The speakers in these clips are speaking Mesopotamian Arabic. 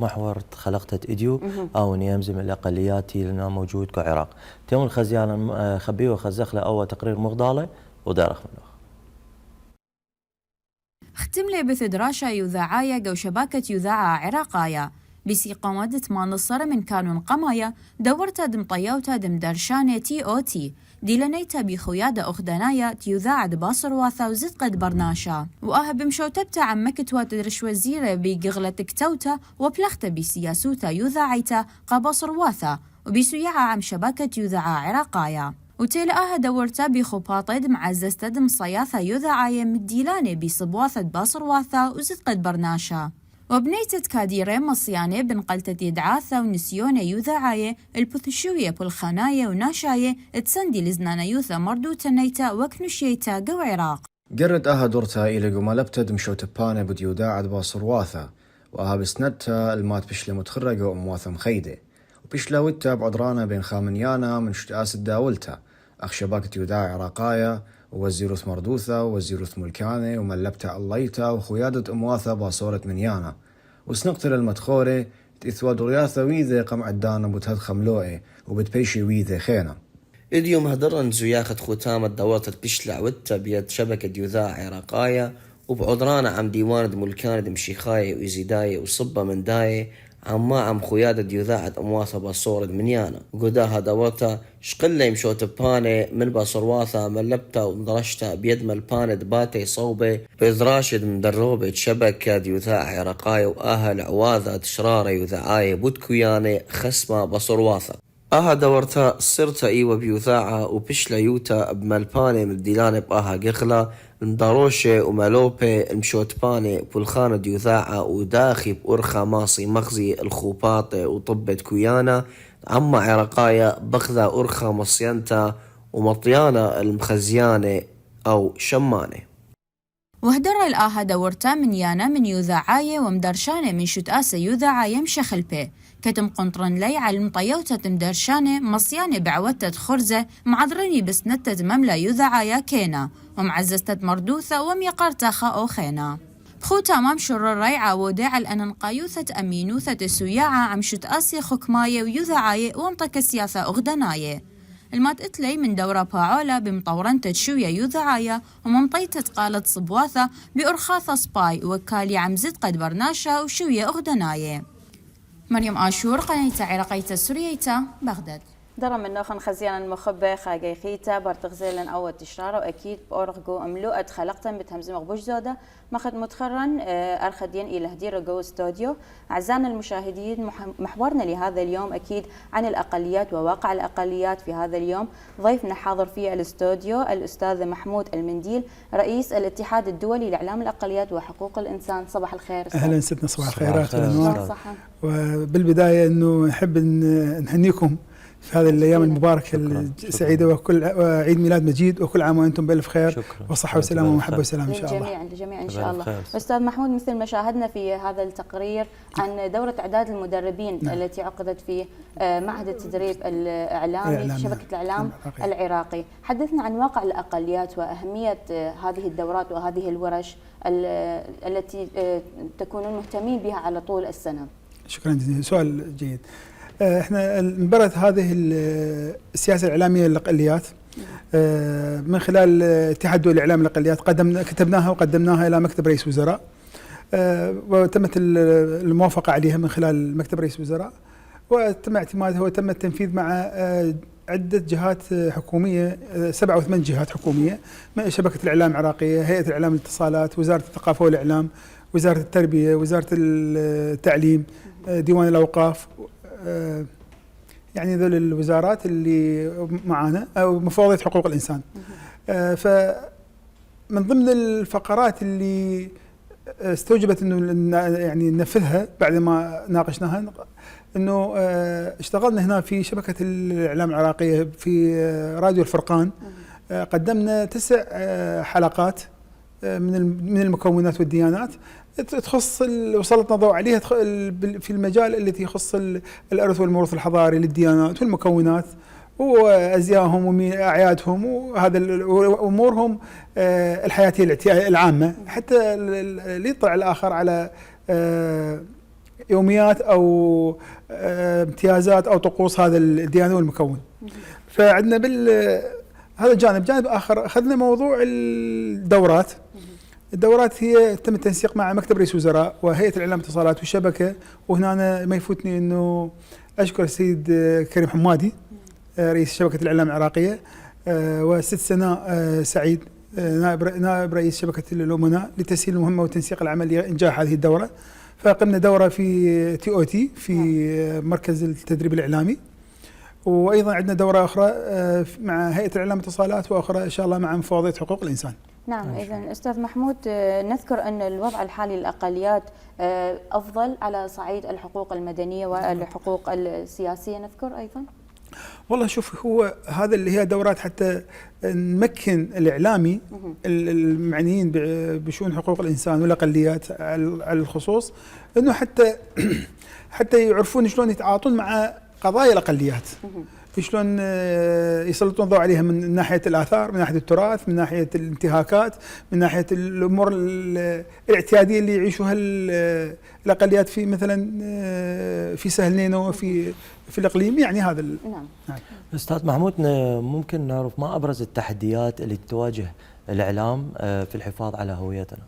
محور خلقت إديو أو نيمزم الأقلياتي لنا موجود كعراق تيوم الخزيان خبيه وخزخله أو تقرير مغضالة ودارخ منه ختم لي بثدراشا يذاعايا جو شباكة يذاعة عراقايا بسي قامدة ما نصر من كانون قمايا دورتا دم طيوتا دم درشانة تي أو تي ديلانيتا بخيادة أخدنايا تيذاعد باصر واثا وزد قد برناشا وآها بمشوتبتا عمكتوا تدرش وزيرة بقغلة كتوتا وبلغتا بسياسوتا يذاعيتا قباصر واثا وبسياعة عم شباكة يذاعة عراقايا وتلقاها دورتا بخباطة معززتا دم صياثة يذاعية مديلانة بصبواثة باصر واثا وزد قد برناشا وبنيتت كاديرين مصيانة بنقلتت يدعاثة ونسيونة يوذاعية البثشوية بالخناية وناشاية تسندي لزنانة يوثا مردو تنيتا وكنشيتا قو عراق قرد اها دورتا إلى قمالبتا دمشو تبانة بديو داعد باصر واثا واها بسندتا المات بشلة متخرقة ومواثا مخيدة وبشلة وتا بعدرانا بين خامنيانا من شتآس الداولتا أخ شباكة يوداع عراقايا ووزيروث مردوثة ووزيروث ملكانة وملبتا الليتا وخيادة أمواثة باصورة منيانا وسنقتل المدخورة تإثواد رياثة ويذة قمع الدانا بتهد خملوئة وبتبيشي ويذة خينا اليوم هدرن زياخة ختامة دورة بشلع وتا بيد شبكة يذاع عراقايا وبعدرانا عم ديوان ملكانة دمشيخاية ويزيداية وصبة من داية عم خيادة يذاعة أمواثة باصورة منيانا وقداها دورتا شقلة يمشو تبانة من باصرواثة ملبتا ومدرشتا بيد ملبانة دباتي صوبة بإذراشد مدروبة شبكة يذاع عراقايا وآهل عواذة تشرارة يذاعاية بودكويانة خسمة باصرواثة آها دورتا صرتا إيوة بيوثاعة وبشلا يوتا بملبانة مديلانة بآها قخلة مداروشة ومالوبة المشوتبانة بولخانة ديوثاعة وداخي بأرخى ماصي مغزي الخوباطة وطبة كويانا عما عراقايا بخذا أرخى مصيانتا ومطيانة المخزيانة أو شمانة وهدر الآها دورتا من يانا من يوذاعاية ومدرشانة من شتآسة يوذاعاية مشخلبه كتم قنطرن لي على المطيوتة مدرشانة مصيانة بعوتة خرزة معذرني بسنتة مملا يوذاعايا كينا ومعززتة مردوثة وميقارتا خاو خينا بخو تمام شر الريعة وداع الأنن قايوثة أمينوثة السياعة عم شتآسي خكماية ويوذاعاية ومطك السياسة أغدناية المات اتلي من دورة باعولة بمطورن تشوية يوذاعايا ومنطيتة قالت صبواثة بأرخاثة سباي وكالي عم زد قد برناشا وشوية أغدناية مريم آشور قناة عراقية سوريتا بغداد درم من نوخن خزيان المخبة خاقيخيتا برتغزيلن أول تشرارة وأكيد بأورغو أملوءة خلقتن بتهمزي مغبوش زودة مخد متخرن أرخدين إلى هدير جو استوديو أعزائنا المشاهدين محورنا لهذا اليوم أكيد عن الأقليات وواقع الأقليات في هذا اليوم ضيفنا حاضر في الاستوديو الأستاذ محمود المنديل رئيس الاتحاد الدولي لإعلام الأقليات وحقوق الإنسان صباح الخير أهلا ستنا صباح الخيرات والأنوار وبالبداية أنه نحب نهنيكم في هذه الأيام المباركة السعيدة وعيد ميلاد مجيد وكل عام وأنتم بألف خير وصحة وسلامة ومحبة وسلام إن شاء الله للجميع إن شاء الله. أستاذ محمود مثل ما شاهدنا في هذا التقرير عن دورة إعداد المدربين التي عقدت في معهد التدريب الإعلامي في شبكة الإعلام العراقي، حدثنا عن واقع الأقليات وأهمية هذه الدورات وهذه الورش التي تكونون مهتمين بها على طول السنة. شكرا جزيلا، سؤال جيد. احنا انبرت هذه السياسه الاعلاميه للاقليات من خلال اتحاد دولي لاعلام الاقليات كتبناها وقدمناها الى مكتب رئيس وزراء وتمت الموافقه عليها من خلال مكتب رئيس وزراء وتم اعتمادها وتم التنفيذ مع عده جهات حكوميه 7 أو 8 جهات حكوميه شبكه الاعلام العراقيه، هيئه الاعلام والاتصالات، وزاره الثقافه والاعلام، وزاره التربيه، وزاره التعليم، ديوان الاوقاف، يعني ذول الوزارات اللي معانا او مفوضية حقوق الانسان. فمن ضمن الفقرات اللي استوجبت انه يعني ننفذها بعد ما ناقشناها انه اشتغلنا هنا في شبكة الاعلام العراقية في راديو الفرقان، قدمنا 9 حلقات من المكونات والديانات تخص وسلطنا ضوء عليها في المجال التي يخص الارث والموروث الحضاري للديانات والمكونات وازيائهم واعيادهم وهذا امورهم الحياتيه العامه، حتى اللي يطلع الاخر على يوميات او امتيازات او طقوس هذا الديانه والمكون. فعندنا هذا جانب اخر اخذنا موضوع الدورات. الدورات هي تم التنسيق مع مكتب رئيس الوزراء وهيئه الاعلام والاتصالات والشبكه، وهنا أنا ما يفوتني انه اشكر السيد كريم حمادي رئيس شبكه الاعلام العراقيه، والست سناء سعيد نائب رئيس شبكه الامناء لتسهيل المهمه وتنسيق العمل لانجاح هذه الدوره. فقمنا دوره في TOT في مركز التدريب الاعلامي، وايضا عندنا دوره اخرى مع هيئه الاعلام والاتصالات، واخرى ان شاء الله مع مفوضيه حقوق الانسان. نعم، إذا أستاذ محمود نذكر أن الوضع الحالي للأقليات أفضل على صعيد الحقوق المدنية والحقوق السياسية، نذكر أيضا. والله شوف، هو هذا اللي هي دورات حتى نمكن الإعلامي المعنيين بشؤون حقوق الإنسان والأقليات على الخصوص، أنه حتى يعرفون شلون يتعاطون مع قضايا الأقليات، شلون يسلطون الضوء عليها من ناحية الآثار، من ناحية التراث، من ناحية الانتهاكات، من ناحية الأمور الاعتيادية اللي يعيشوها الأقليات في مثلا في سهل نينو في الإقليم، يعني هذا. نعم. أستاذ محمود، ممكن نعرف ما أبرز التحديات اللي تواجه الإعلام في الحفاظ على هويتنا؟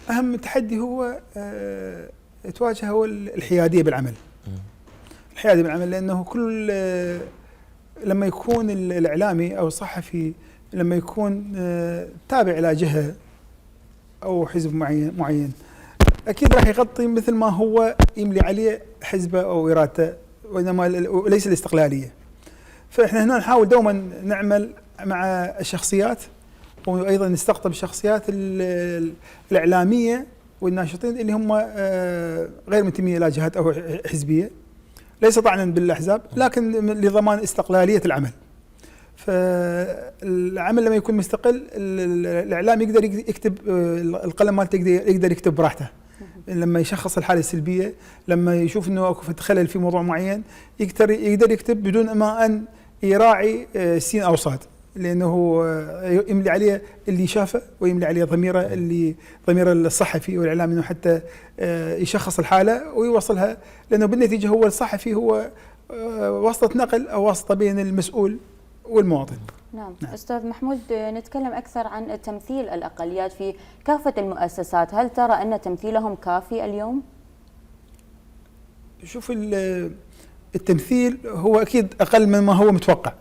أهم تحدي هو تواجه هو الحيادية بالعمل. الحيادية بالعمل، لأنه كل لما يكون الإعلامي أو الصحفي لما يكون تابع إلى جهة أو حزب معين أكيد راح يغطي مثل ما هو يملي عليه حزبه أو إرادته، وإنما ليس الاستقلالية. فإحنا هنا نحاول دوما نعمل مع الشخصيات، وأيضا نستقطب الشخصيات الإعلامية والناشطين اللي هم غير منتمين إلى جهات أو حزبية، ليس طعنا بالأحزاب، لكن لضمان استقلالية العمل. فالعمل لما يكون مستقل، الإعلام يقدر يكتب، القلم مالته يقدر يكتب براحته. لما يشخص الحالة السلبية، لما يشوف انه اكو خلل في موضوع معين، يقدر يكتب بدون ما ان يراعي سين او صاد، لانه يملي عليه اللي شافه ويملي عليه ضمير الصحفي والاعلامي، انه حتى يشخص الحالة ويوصلها، لانه بالنتيجة هو الصحفي هو واسطة نقل او واسطة بين المسؤول والمواطن. نعم. أستاذ محمود، نتكلم أكثر عن تمثيل الأقليات في كافة المؤسسات، هل ترى أن تمثيلهم كافي اليوم؟ شوف، التمثيل هو أكيد أقل من ما هو متوقع،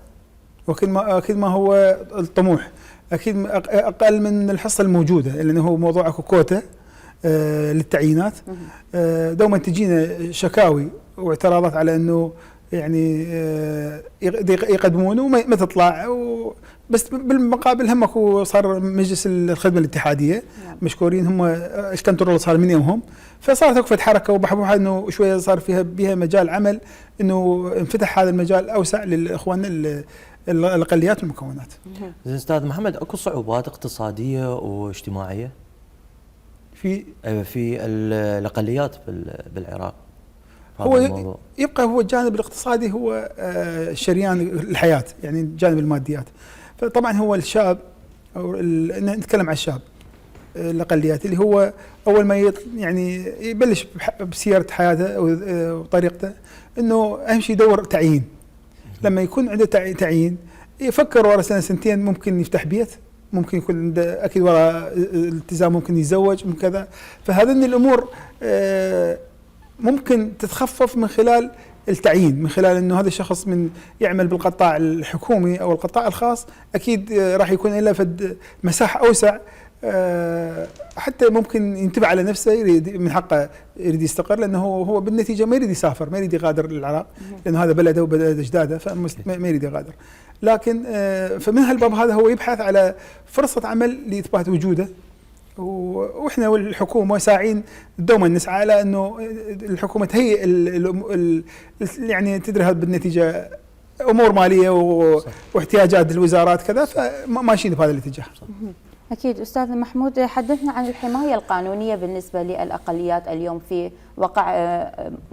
أكيد ما هو الطموح، أكيد أقل من الحصة الموجودة، لأنه هو موضوع أكو كوتا للتعيينات. دوما تجينا شكاوي واعتراضات على أنه يعني يقدمون وما تطلع، بس بالمقابل هم اكو صار مجلس الخدمه الاتحاديه مشكورين، هم الكنترول صار من يومهم، فصارت اكو حركه وبحبوها انه شويه صار بها مجال عمل، انه انفتح هذا المجال اوسع للاخوان الاقليات والمكونات. زين استاذ محمد، اكو صعوبات اقتصاديه واجتماعيه في الاقليات بالعراق؟ هو يبقى هو الجانب الاقتصادي هو شريان الحياة، يعني جانب الماديات. فطبعا هو الشاب، أو نتكلم عن الشاب الأقليات، اللي هو أول ما يعني يبلش بسيرة حياته وطريقته، إنه أهم شيء يدور تعيين. لما يكون عنده تعيين يفكر ورا سنة سنتين ممكن يفتح بيت، ممكن يكون عنده أكيد ورا التزام، ممكن يتزوج، من كذا. فهذه الأمور ممكن تتخفف من خلال التعيين، من خلال انه هذا الشخص من يعمل بالقطاع الحكومي او القطاع الخاص، اكيد راح يكون له فد مساحه اوسع، حتى ممكن ينتبه على نفسه، يريد من حقه يريد يستقر، لانه هو بالنتيجه ما يريد يسافر، ما يريد يغادر العراق، لانه هذا بلده وبلد اجداده، فما يريد يغادر. لكن فمن هالباب هذا هو يبحث على فرصه عمل لاثبات وجوده، واحنا والحكومه ساعين دوما نسعى على انه الحكومه تهيئ يعني تدري هذا بالنتيجه امور ماليه واحتياجات الوزارات كذا، فماشيين بهذا الاتجاه. اكيد. استاذ محمود، حدثنا عن الحمايه القانونيه بالنسبه للاقليات اليوم في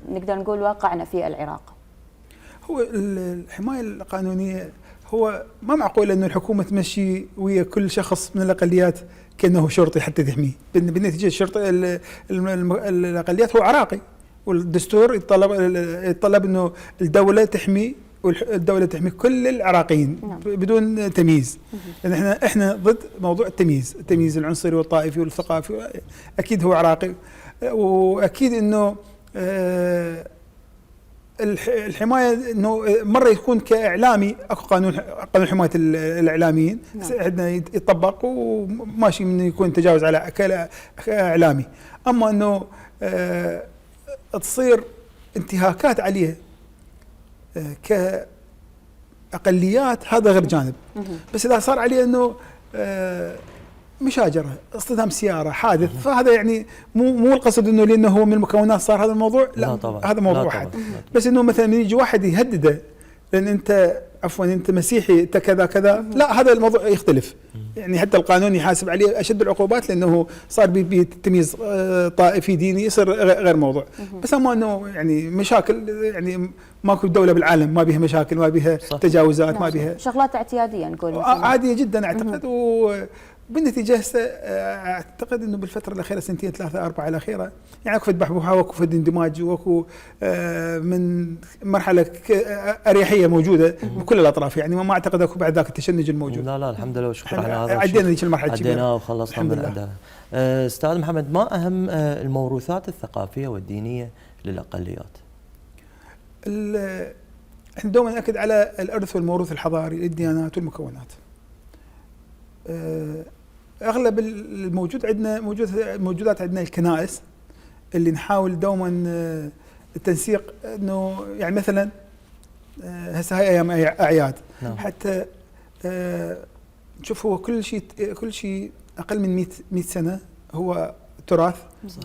نقدر نقول واقعنا في العراق. هو الحمايه القانونيه، هو ما معقول انه الحكومه تمشي ويا كل شخص من الاقليات كانه شرطي حتى تحميه. بالنتيجه الشرطي الاقليات هو عراقي، والدستور يتطلب انه الدوله تحمي، والدوله تحمي كل العراقيين بدون تمييز. لان احنا ضد موضوع التمييز العنصري والطائفي والثقافي. اكيد هو عراقي، واكيد انه الحمايه انه مره يكون كاعلامي اكو قانون حمايه الاعلاميين عندنا يطبق وماشي من يكون تجاوز على كاعلامي. اما انه تصير انتهاكات عليه كأقليات هذا غير جانب. بس إذا صار عليه أنه مشاجرة، اصطدام سيارة، حادث، فهذا يعني مو القصد أنه لأنه هو من المكونات صار هذا الموضوع، لا طبعا. هذا موضوع واحد. بس أنه مثلا يجي واحد يهدده لأن أنت عفوا أنت مسيحي أنت كذا كذا، لا هذا الموضوع يختلف. يعني حتى القانون يحاسب عليه أشد العقوبات لأنه صار بتمييز طائفي ديني، يصير غير موضوع. بس أما أنه يعني مشاكل، يعني ماكو دولة بالعالم ما بها مشاكل، ما بها تجاوزات، ما بها شغلات اعتيادية نقول عادية جدا أعتقد. وبالنتيجة أعتقد أنه بالفترة الأخيرة سنتين 3 4 الأخيرة يعني أكو بحبوحة واكو فد اندماج واكو من مرحلة أريحية موجودة بكل الأطراف. يعني ما أعتقد أكو بعد ذاك التشنج الموجود. لا الحمد لله والشكر على هذا. عدينا ذيك المرحلة، عديناها وخلصنا من عندها. أستاذ محمد، ما أهم الموروثات الثقافية والدينية للأقليات؟ احنا دوما نأكد على الإرث والموروث الحضاري للديانات والمكونات. اغلب الموجود عندنا موجودات عندنا الكنائس اللي نحاول دوما التنسيق انه يعني مثلا هسه هاي ايام اعياد حتى نشوف هو كل شيء اقل من 100 سنه هو تراث،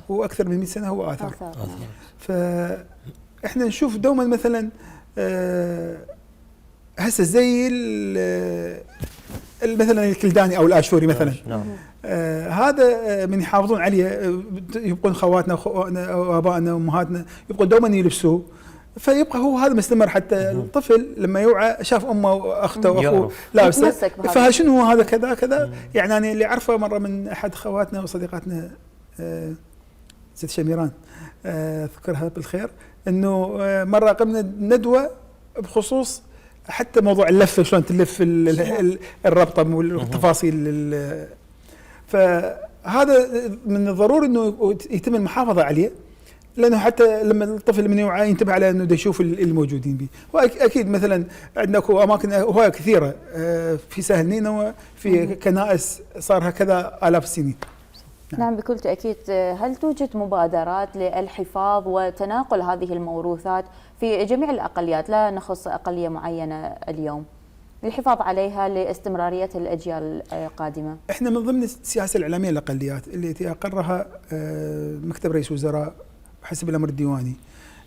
واكثر من 100 سنه هو اثار. فاحنا نشوف دوما مثلا هسه زي مثلا الكلداني او الاشوري مثلا، هذا من يحافظون عليه يبقون خواتنا وابائنا وامهاتنا يبقون دوما يلبسوه، فيبقى هو هذا مستمر حتى الطفل لما يوعى شاف امه واخته واخوه لابسه، فشنو هذا كذا كذا. يعني انا اللي اعرفه مره من احد خواتنا وصديقاتنا ست شميران اذكرها بالخير، انه مره قمنا ندوه بخصوص حتى موضوع اللفه، شلون تلف الربطه والتفاصيل. فهذا من الضروري انه يتم المحافظه عليه، لانه حتى لما الطفل من يوعى ينتبه على انه يشوف الموجودين به. واكيد مثلا عندنا اماكن هوايه كثيره في سهل نينوى، في كنائس صارها كذا آلاف السنين. نعم بكل تأكيد. هل توجد مبادرات للحفاظ وتناقل هذه الموروثات في جميع الأقليات، لا نخص أقلية معينة اليوم، للحفاظ عليها لاستمرارية الأجيال القادمة؟ احنا من ضمن السياسة الإعلامية للأقليات اللي أقرها مكتب رئيس وزراء بحسب الأمر الديواني،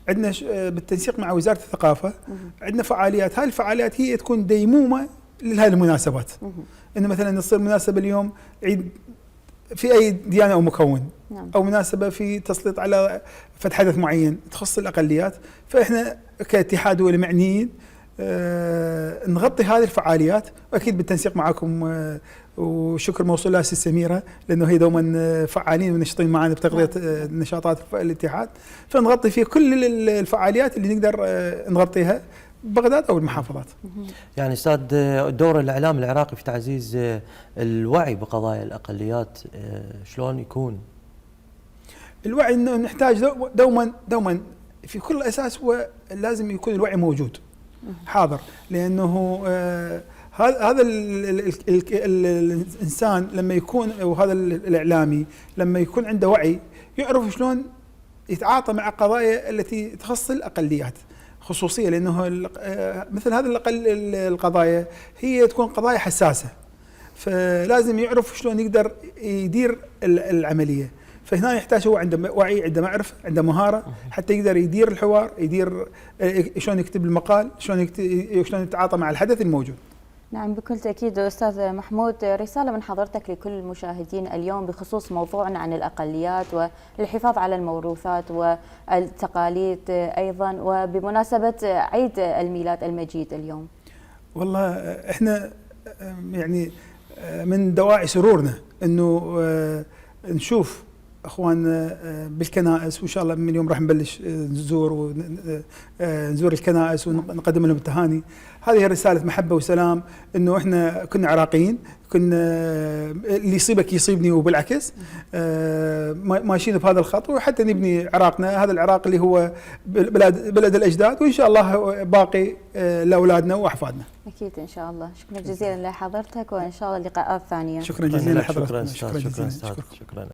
عندنا بالتنسيق مع وزارة الثقافة عندنا فعاليات. هاي الفعاليات هي تكون ديمومة لهذه المناسبات. إنه مثلا تصير مناسبة اليوم عيد في أي ديانة أو مكون، أو مناسبة في تسليط على فتح حدث معين تخص الأقليات، فإحنا كاتحاد دولي معنيين نغطي هذه الفعاليات، وأكيد بالتنسيق معكم وشكر موصول لها سميرة لأنه هي دوما فعالين ونشطين معنا بتغطية نشاطات الاتحاد، فنغطي فيه كل الفعاليات اللي نقدر نغطيها بغداد أو المحافظات. يعني أستاذ، دور الإعلام العراقي في تعزيز الوعي بقضايا الأقليات شلون يكون؟ الوعي إنه نحتاج دوما في كل أساس هو لازم يكون الوعي موجود حاضر، لأنه هذا الإنسان لما يكون، أو هذا الإعلامي لما يكون عنده وعي يعرف شلون يتعاطى مع قضايا التي تخص الأقليات خصوصية، لأنه مثل هذه القضايا هي تكون قضايا حساسة، فلازم يعرف شلون يقدر يدير العملية. فهنا يحتاج هو عنده وعي، عنده معرفة، عنده مهارة حتى يقدر يدير الحوار، يدير شلون يكتب المقال، شلون يتعاطى مع الحدث الموجود. نعم بكل تأكيد. أستاذ محمود، رسالة من حضرتك لكل المشاهدين اليوم بخصوص موضوعنا عن الأقليات والحفاظ على الموروثات والتقاليد أيضا، وبمناسبة عيد الميلاد المجيد اليوم. والله احنا يعني من دواعي سرورنا انه نشوف اخواننا بالكنائس، وان شاء الله من اليوم راح نبلش نزور الكنائس ونقدم لهم التهاني. هذه رساله محبه وسلام، انه احنا كنا عراقيين، كنا اللي يصيبك يصيبني وبالعكس، ماشيين بهذا الخط، وحتى نبني عراقنا، هذا العراق اللي هو بلد الاجداد، وان شاء الله باقي لاولادنا واحفادنا. اكيد ان شاء الله. شكرا جزيلا لحضرتك، وان شاء الله لقاءات ثانيه. شكرا جزيلا لحضرتك. شكرا.